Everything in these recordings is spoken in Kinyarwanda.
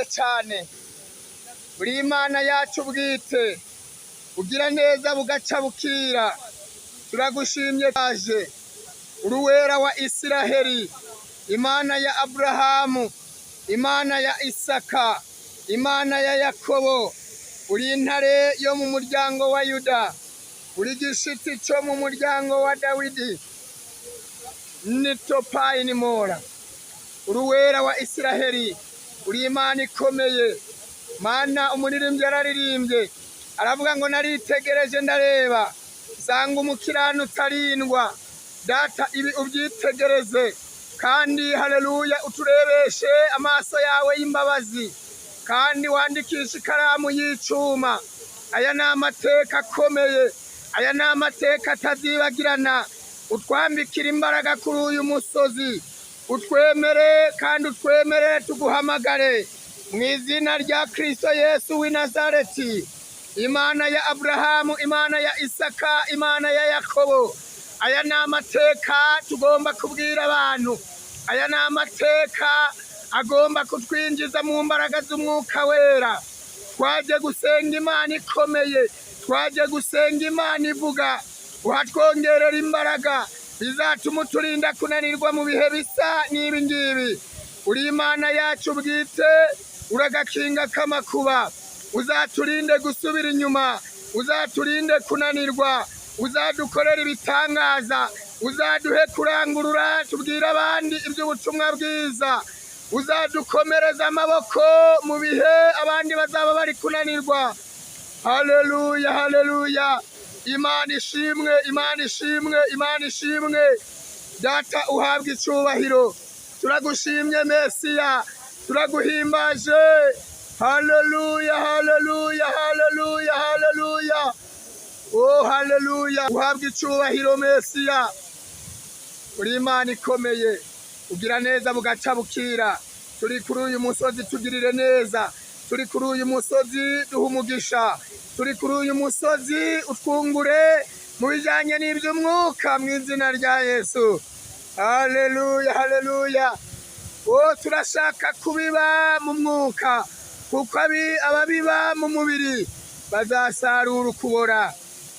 Cyane uri Imana yacu bwite, ugira neza bugaca bukira. Turagushimye aje uruwera wa Isiraheli, Imana ya Aburahamu, Imana ya Isaka, Imana ya Yakobo. Uri Intare yo mu muryango wa Yuda, uri Igishitsi cyo mu muryango wa Dawidi. Nitopayinimora uruwera wa Isiraheli, uri Imana ikomeye. Mana, umuririmbyi yararirimbye aravuga ngo: "Naritegereje ndareba, nsanga umukiranutsi arindwa." Data, ibi ubyitegereze kandi, haleluya, uturebeshe amaso yawe y'imbabazi kandi wandikishe ikaramu y'icuma. Aya ni amateka akomeye, aya ni amateka atazibagirana. Utwambikira imbaraga kuri uyu musozi, utwemere kandi utwemerere tuguhamagare mu izina rya Kristo Yesu w'i Nazareti. Imana ya Aburahamu, Imana ya Isaka, Imana ya Yakobo, aya ni amateka tugomba kubwira abantu. Aya ni amateka agomba kutwinjiza mu mbaraga z'Umwuka Wera. Twaje gusenga Imana ikomeye, twaje gusenga Imana ivuga. Uhatwongerera imbaraga bizatuma uturinda kunanirwa mu bihe bisa n'ibi ngibi. Uri Imana yacu bwite, uragakinga k'amakuba. Uzaturinde gusubira inyuma, uzaturinde kunanirwa, uzadukorera ibitangaza, uzaduhe kurangurura tubwire abandi iby'ubutumwa bwiza, uzadukomereza amaboko mu bihe abandi bazaba bari kunanirwa. Haleluya, haleluya! Imana ishimwe, Imana ishimwe, Imana ishimwe. Data, uhabwa icyubahiro. Turagushimye Mesiya, turaguhimbaje. Haleluya, haleluya, haleluya, haleluya! Oh, haleluya! Uhabwa icyubahiro Mesiya. Uri Imana ikomeye, ugira neza bugaca bukira. Turi kuri uyu musozi, tugirire neza. Turi kuri uyu musozi, duha umugisha. Turi kuri uyu musozi, utwungure mu bijyanye n'iby'umwuka mu izina rya Yesu. Haleluya, haleluya! Oh, turashaka kubiba mu mwuka, kuko ababiba mu mubiri bazasarura ukubora.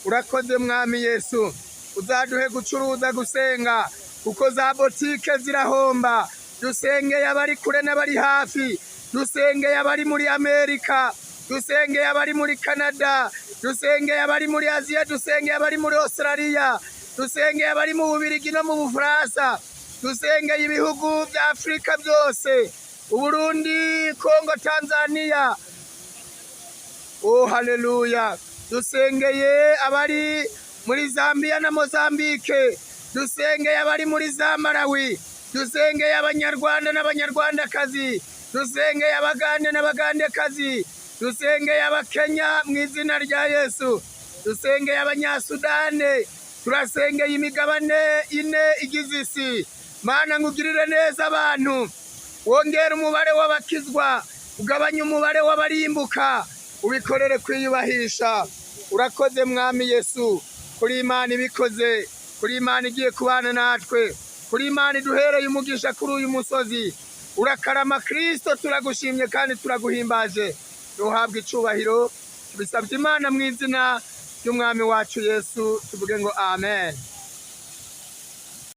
Urakoze Mwami Yesu. Uzaduhe gucuruza gusenga, kuko za botike zirahomba. Dusengeye abari kure n'abari hafi, dusengeye abari muri Amerika, dusengeye abari muri Canada, dusengeye abari muri Aziya, dusengeye abari muri Australia, dusengeye abari mu Bubirigi no mu Bufaransa, dusengeye ibihugu bya Afurika byose, Uburundi, Kongo, Tanzania. Oh, haleluya! Dusengeye abari muri Zambia na Mozambike, dusengeye abari muri za Malawi, dusengeye Abanyarwanda n'Abanyarwandakazi, dusengeye Abagande n'Abagandekazi, dusengeye Abakenya mu izina rya Yesu, dusengeye Abanyasudane, turasengeye imigabane ine igize isi. Mana, ngugirire neza abantu, wongere umubare w'abakizwa, ugabanye umubare w'abarimbuka, ubikorere kwiyubahisha. Urakoze Mwami Yesu, kuri Imana ibikoze, kuri Imana igiye kubana natwe, kuri Imana iduhereye umugisha kuri uyu musozi. Urakarama Kristo, turagushimye kandi turaguhimbaje. Uhabwe icubahiro. Tubisabye Imana mu izina ry'Umwami wacu Yesu, tuvuge ngo amen.